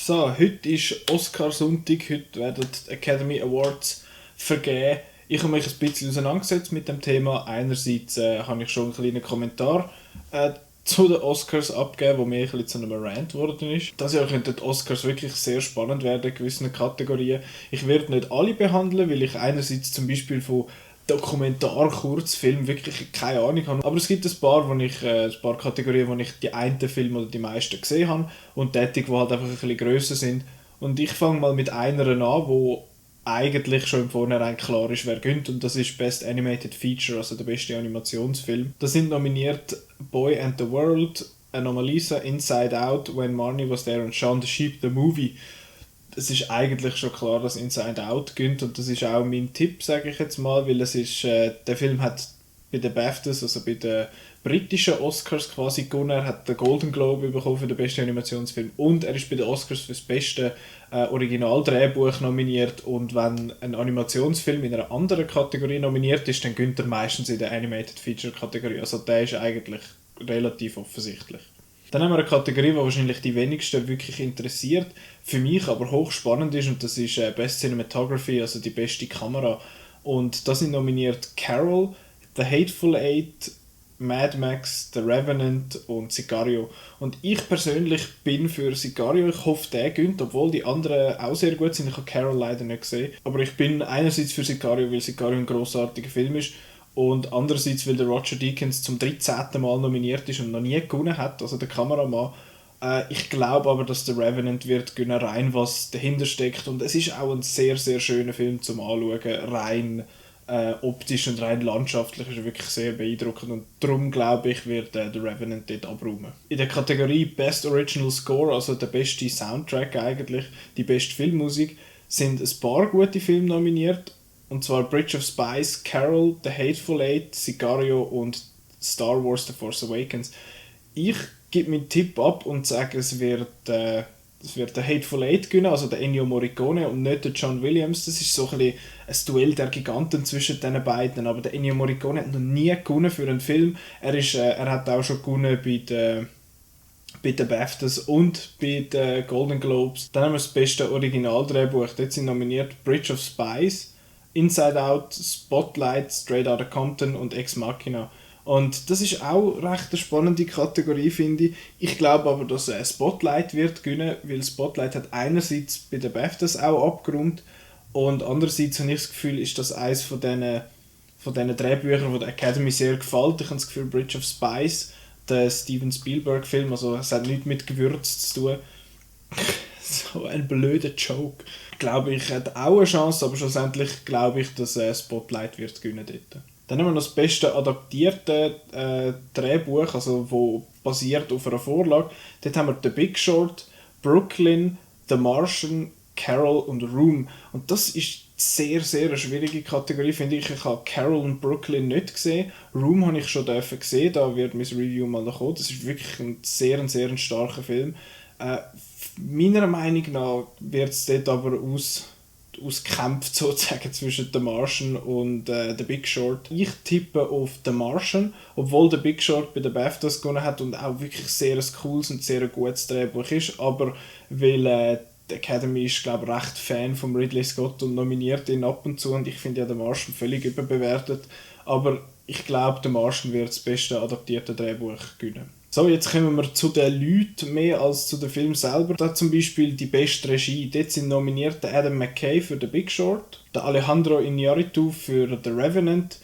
So, heute ist Oscar-Sonntag, heute werden die Academy Awards vergeben. Ich habe mich ein bisschen auseinandergesetzt mit dem Thema. Einerseits habe ich schon einen kleinen Kommentar zu den Oscars abgegeben, wo mir ein bisschen zu einem Rant geworden ist. Dieses Jahr könnten die Oscars wirklich sehr spannend werden in gewissen Kategorien. Ich werde nicht alle behandeln, weil ich einerseits zum Beispiel von Dokumentar-Kurzfilm wirklich keine Ahnung habe. Aber es gibt ein paar Kategorien, wo ich die einen Filme oder die meisten gesehen habe und die, die halt einfach ein bisschen grösser sind. Und ich fange mal mit einer an, wo eigentlich schon im Vornherein klar ist, wer gönnt, und das ist Best Animated Feature, also der beste Animationsfilm. Da sind nominiert Boy and the World, Anomalisa, Inside Out, When Marnie Was There und Shaun the Sheep, the Movie. Es ist eigentlich schon klar, dass Inside Out gönnt, und das ist auch mein Tipp, sage ich jetzt mal, weil es ist, der Film hat bei den BAFTAs, also bei den britischen Oscars quasi gewonnen. Er hat den Golden Globe bekommen für den besten Animationsfilm und er ist bei den Oscars für das beste Originaldrehbuch nominiert, und wenn ein Animationsfilm in einer anderen Kategorie nominiert ist, dann gönnt er meistens in der Animated Feature Kategorie. Also der ist eigentlich relativ offensichtlich. Dann haben wir eine Kategorie, die wahrscheinlich die wenigsten wirklich interessiert, für mich aber hochspannend ist, und das ist Best Cinematography, also die beste Kamera. Und da sind nominiert Carol, The Hateful Eight, Mad Max, The Revenant und Sicario. Und ich persönlich bin für Sicario. Ich hoffe, der gönnt, obwohl die anderen auch sehr gut sind. Ich habe Carol leider nicht gesehen. Aber ich bin einerseits für Sicario, weil Sicario ein grossartiger Film ist. Und andererseits, weil der Roger Deakins zum 13. Mal nominiert ist und noch nie gewonnen hat, also der Kameramann. Ich glaube aber, dass der Revenant wird gewinnen, rein was dahinter steckt. Und es ist auch ein sehr, sehr schöner Film zum Anschauen, rein optisch und rein landschaftlich ist er wirklich sehr beeindruckend, und darum glaube ich, wird der Revenant dort abräumen. In der Kategorie Best Original Score, also der beste Soundtrack eigentlich, die beste Filmmusik, sind ein paar gute Filme nominiert, und zwar Bridge of Spies, Carol, The Hateful Eight, Sicario und Star Wars The Force Awakens. Ich gebe meinen Tipp ab und sage, es wird der Hateful Eight gewinnen, also der Ennio Morricone, und nicht der John Williams. Das ist so ein bisschen ein Duell der Giganten zwischen den beiden. Aber der Ennio Morricone hat noch nie gewonnen für einen Film. Er hat auch schon gewonnen bei den BAFTAs und bei den Golden Globes. Dann haben wir das beste Originaldrehbuch. Dort sind nominiert Bridge of Spies, Inside Out, Spotlight, Straight Outta Compton und Ex Machina. Und das ist auch recht eine spannende Kategorie, finde ich. Ich glaube aber, dass Spotlight wird gewinnen, weil Spotlight hat einerseits bei den BAFTAs auch abgeräumt, und andererseits habe ich das Gefühl, ist das eines von diesen Drehbüchern, die der Academy sehr gefällt. Ich habe das Gefühl, Bridge of Spies, der Steven Spielberg-Film, also es hat nichts mit Gewürz zu tun. So ein blöder Joke. Glaube ich, hat auch eine Chance, aber schlussendlich glaube ich, dass Spotlight wird gewinnen dort. Dann haben wir noch das beste adaptierte Drehbuch, also wo basiert auf einer Vorlage. Dort haben wir The Big Short, Brooklyn, The Martian, Carol und Room. Und das ist sehr, sehr eine schwierige Kategorie, finde ich. Ich habe Carol und Brooklyn nicht gesehen. Room habe ich schon gesehen, da wird mein Review mal noch kommen. Das ist wirklich ein sehr starker Film. Meiner Meinung nach wird es dort aber auskämpft sozusagen zwischen The Martian und The Big Short. Ich tippe auf The Martian, obwohl The Big Short bei den BAFTAs gewonnen hat und auch wirklich sehr ein cooles und sehr gutes Drehbuch ist, aber weil die Academy ist, glaube ich, recht Fan von Ridley Scott und nominiert ihn ab und zu, und ich finde ja The Martian völlig überbewertet, aber ich glaube, The Martian wird das beste adaptierte Drehbuch gewinnen. So, jetzt kommen wir zu den Leuten mehr als zu dem Film selber. Da zum Beispiel die beste Regie. Dort sind nominiert der Adam McKay für The Big Short, der Alejandro Iñárritu für The Revenant,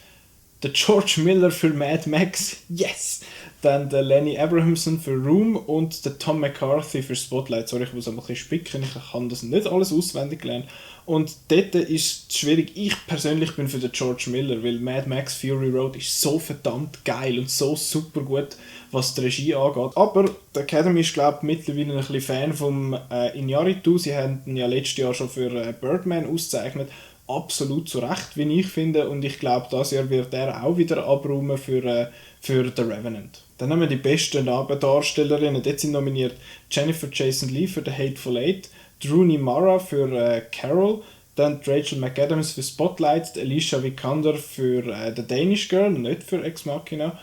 der George Miller für Mad Max, yes! Dann der Lenny Abrahamson für Room und der Tom McCarthy für Spotlight. Sorry, ich muss ein bisschen spicken, ich kann das nicht alles auswendig lernen. Und dort ist es schwierig. Ich persönlich bin für den George Miller, weil Mad Max Fury Road ist so verdammt geil und so super gut, was die Regie angeht. Aber die Academy ist, glaube ich, mittlerweile ein bisschen Fan vom Iñárritu. Sie haben ihn ja letztes Jahr schon für Birdman ausgezeichnet. Absolut zu Recht, wie ich finde. Und ich glaube, dieses Jahr wird er auch wieder abräumen für The Revenant. Dann haben wir die besten Nebendarstellerinnen. Dort sind nominiert Jennifer Jason Leigh für The Hateful Eight, Rooney Mara für Carol, dann Rachel McAdams für Spotlight, Alicia Vikander für The Danish Girl, nicht für Ex Machina,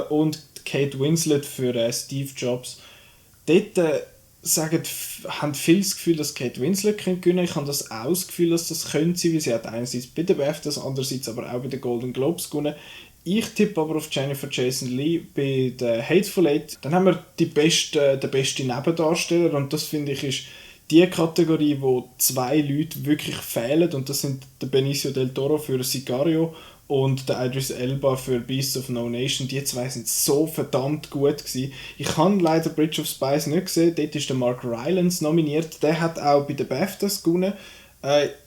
und Kate Winslet für Steve Jobs. Dort haben viel das Gefühl, dass Kate Winslet gewinnen könnte. Ich habe das auch das Gefühl, dass das könnte sein, weil sie hat einerseits bei den BAFTAs, andererseits aber auch bei den Golden Globes gewonnen. Ich tippe aber auf Jennifer Jason Leigh bei der Hateful Eight. Dann haben wir den besten Nebendarsteller und das finde ich ist die Kategorie, wo 2 Leute wirklich fehlen und das sind der Benicio del Toro für Sicario und der Idris Elba für Beasts of No Nation. Die 2 sind so verdammt gut gewesen. Ich habe leider Bridge of Spies nicht gesehen, dort ist der Mark Rylance nominiert, der hat auch bei den BAFTAs gewonnen.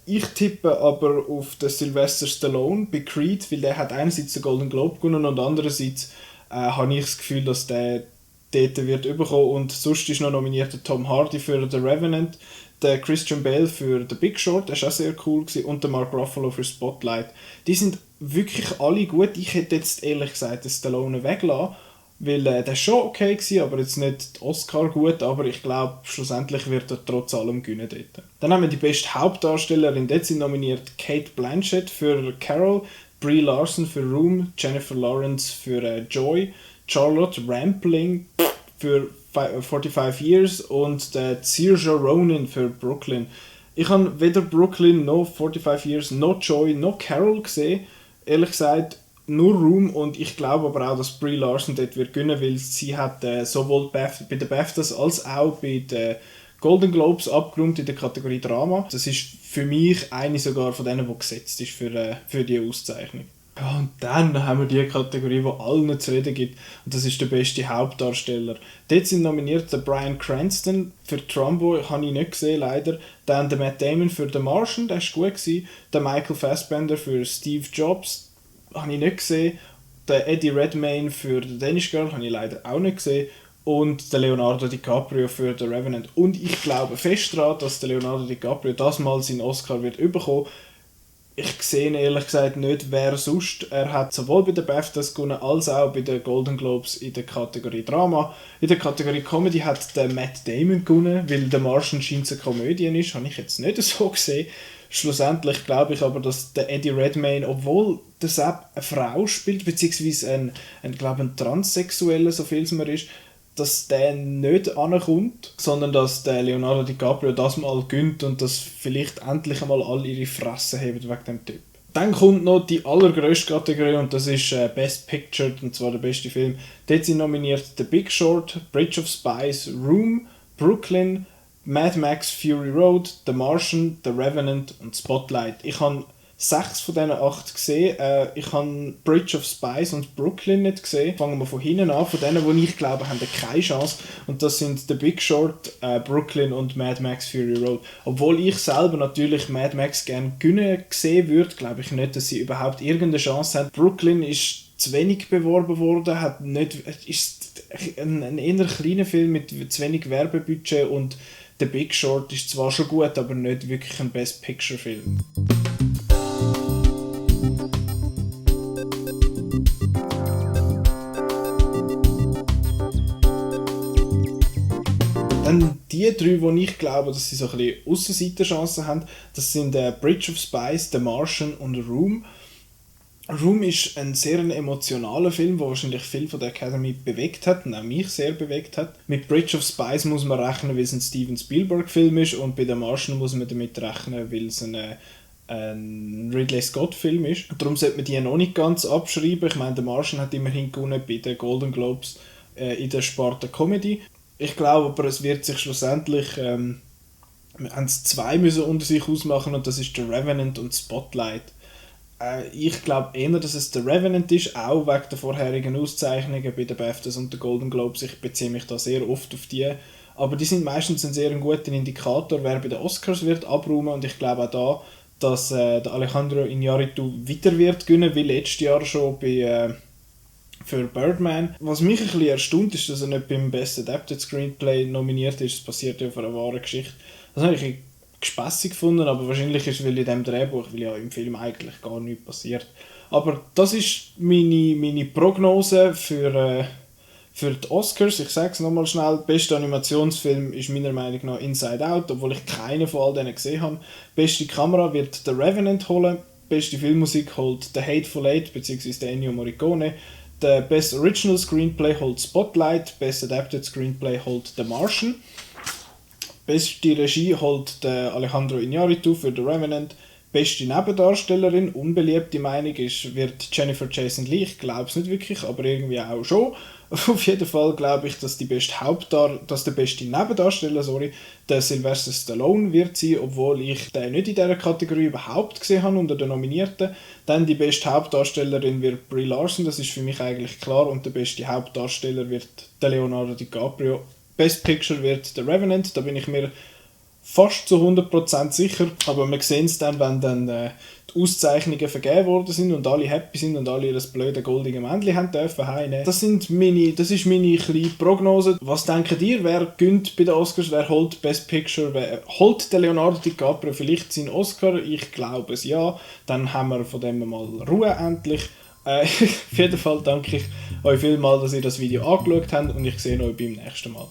Ich tippe aber auf den Sylvester Stallone bei Creed, weil der hat einerseits den Golden Globe gewonnen und andererseits habe ich das Gefühl, dass der dort wird überkommen. Und sonst ist noch nominiert der Tom Hardy für The Revenant, der Christian Bale für The Big Short, der war auch sehr cool gewesen, und der Mark Ruffalo für Spotlight. Die sind wirklich alle gut. Ich hätte jetzt ehrlich gesagt den Stallone weglassen, weil der war schon okay gewesen, aber jetzt nicht Oscar gut, aber ich glaube, schlussendlich wird er trotz allem gewinnen dort. Dann haben wir die beste Hauptdarstellerin, dort sind nominiert Cate Blanchett für Carol, Brie Larson für Room, Jennifer Lawrence für Joy, Charlotte Rampling für 45 Years und Saoirse Ronan für Brooklyn. Ich habe weder Brooklyn noch 45 Years noch Joy noch Carol gesehen. Ehrlich gesagt nur Room, und ich glaube aber auch, dass Brie Larson dort wird gewinnen, weil sie hat sowohl bei den BAFTAs als auch bei den Golden Globes abgeräumt in der Kategorie Drama. Das ist für mich eine sogar von denen, die gesetzt ist für die Auszeichnung. Ja, und dann haben wir die Kategorie, die allen zu reden gibt, und das ist der beste Hauptdarsteller. Dort sind nominiert der Bryan Cranston für Trumbo, habe ich nicht gesehen, leider. Dann der Matt Damon für The Martian, der war gut gewesen. Der Michael Fassbender für Steve Jobs, habe ich nicht gesehen. Der Eddie Redmayne für The Danish Girl, habe ich leider auch nicht gesehen. Und der Leonardo DiCaprio für The Revenant. Und ich glaube fest daran, dass der Leonardo DiCaprio das mal seinen Oscar wird bekommen. Ich sehe ehrlich gesagt nicht, wer sonst. Er hat sowohl bei den BAFTAs gewonnen, als auch bei den Golden Globes in der Kategorie Drama. In der Kategorie Comedy hat der Matt Damon gewonnen, weil der Martian scheint eine Komödie ist. Habe ich jetzt nicht so gesehen. Schlussendlich glaube ich aber, dass der Eddie Redmayne, obwohl der Sepp eine Frau spielt, beziehungsweise ein Transsexueller, so viel es mir ist, dass der nicht ankommt, sondern dass der Leonardo DiCaprio das mal gönnt und dass vielleicht endlich einmal alle ihre Fresse haben wegen dem Typ. Dann kommt noch die allergrößte Kategorie und das ist Best Picture, und zwar der beste Film. Dort sind nominiert The Big Short, Bridge of Spies, Room, Brooklyn, Mad Max Fury Road, The Martian, The Revenant und Spotlight. Ich habe 6 von diesen 8 gesehen. Ich habe Bridge of Spies und Brooklyn nicht gesehen. Fangen wir von hinten an. Von denen, die ich glaube, haben keine Chance. Und das sind The Big Short, Brooklyn und Mad Max Fury Road. Obwohl ich selber natürlich Mad Max gerne sehen würde, glaube ich nicht, dass sie überhaupt irgendeine Chance haben. Brooklyn ist zu wenig beworben worden, ist ein eher kleiner Film mit zu wenig Werbebudget, und The Big Short ist zwar schon gut, aber nicht wirklich ein Best Picture Film. Dann die 3, die ich glaube, dass sie so ein bisschen Aussenseiterchancen haben, das sind Bridge of Spies, The Martian und Room. Room ist ein sehr emotionaler Film, der wahrscheinlich viel von der Academy bewegt hat und auch mich sehr bewegt hat. Mit Bridge of Spies muss man rechnen, weil es ein Steven Spielberg-Film ist, und bei The Martian muss man damit rechnen, weil es ein Ridley Scott-Film ist. Darum sollte man die noch nicht ganz abschreiben. Ich meine, The Martian hat immerhin gewonnen bei den Golden Globes in der Sparte Comedy. Ich glaube aber, es wird sich schlussendlich wir haben es 2 müssen unter sich ausmachen, und das ist The Revenant und Spotlight. Ich glaube eher, dass es The Revenant ist, auch wegen der vorherigen Auszeichnungen bei den BAFTAs und den Golden Globes. Ich beziehe mich da sehr oft auf die. Aber die sind meistens ein sehr guter Indikator, wer bei den Oscars wird abräumen, und ich glaube auch da, dass der Alejandro Iñárritu wieder wird gewinnen, wie letztes Jahr schon für Birdman. Was mich ein bisschen erstaunt ist, dass er nicht beim Best Adapted Screenplay nominiert ist. Das basiert ja auf einer wahren Geschichte. Das habe ich gespässig gefunden, aber wahrscheinlich ist es, weil in diesem Drehbuch, weil ja im Film eigentlich gar nichts passiert. Aber das ist meine Prognose für die Oscars. Ich sage es nochmal schnell, bester Animationsfilm ist meiner Meinung nach Inside Out, obwohl ich keinen von all denen gesehen habe. Beste Kamera wird The Revenant holen, beste Filmmusik holt The Hateful Eight bzw. Ennio Morricone, der Best Original Screenplay holt Spotlight, Best Adapted Screenplay holt The Martian. Beste Regie holt der Alejandro Iñárritu für The Revenant. Beste Nebendarstellerin, unbeliebte Meinung ist, wird Jennifer Jason Leigh. Ich glaube es nicht wirklich, aber irgendwie auch schon. Auf jeden Fall glaube ich, dass dass der beste Nebendarsteller, der Sylvester Stallone wird sein, obwohl ich den nicht in dieser Kategorie überhaupt gesehen habe unter den Nominierten. Dann die beste Hauptdarstellerin wird Brie Larson, das ist für mich eigentlich klar, und der beste Hauptdarsteller wird der Leonardo DiCaprio. Best Picture wird The Revenant, da bin ich mir fast zu 100% sicher, aber wir sehen es dann, wenn dann die Auszeichnungen vergeben worden sind und alle happy sind und alle ihr blöde goldige Männchen haben dürfen heimnehmen. Das ist meine kleine Prognose. Was denkt ihr, wer gönnt bei den Oscars, wer holt Best Picture, wer holt der Leonardo DiCaprio vielleicht seinen Oscar? Ich glaube es ja, dann haben wir von dem mal Ruhe endlich. Auf jeden Fall danke ich euch vielmals, dass ihr das Video angeschaut habt und ich sehe euch beim nächsten Mal.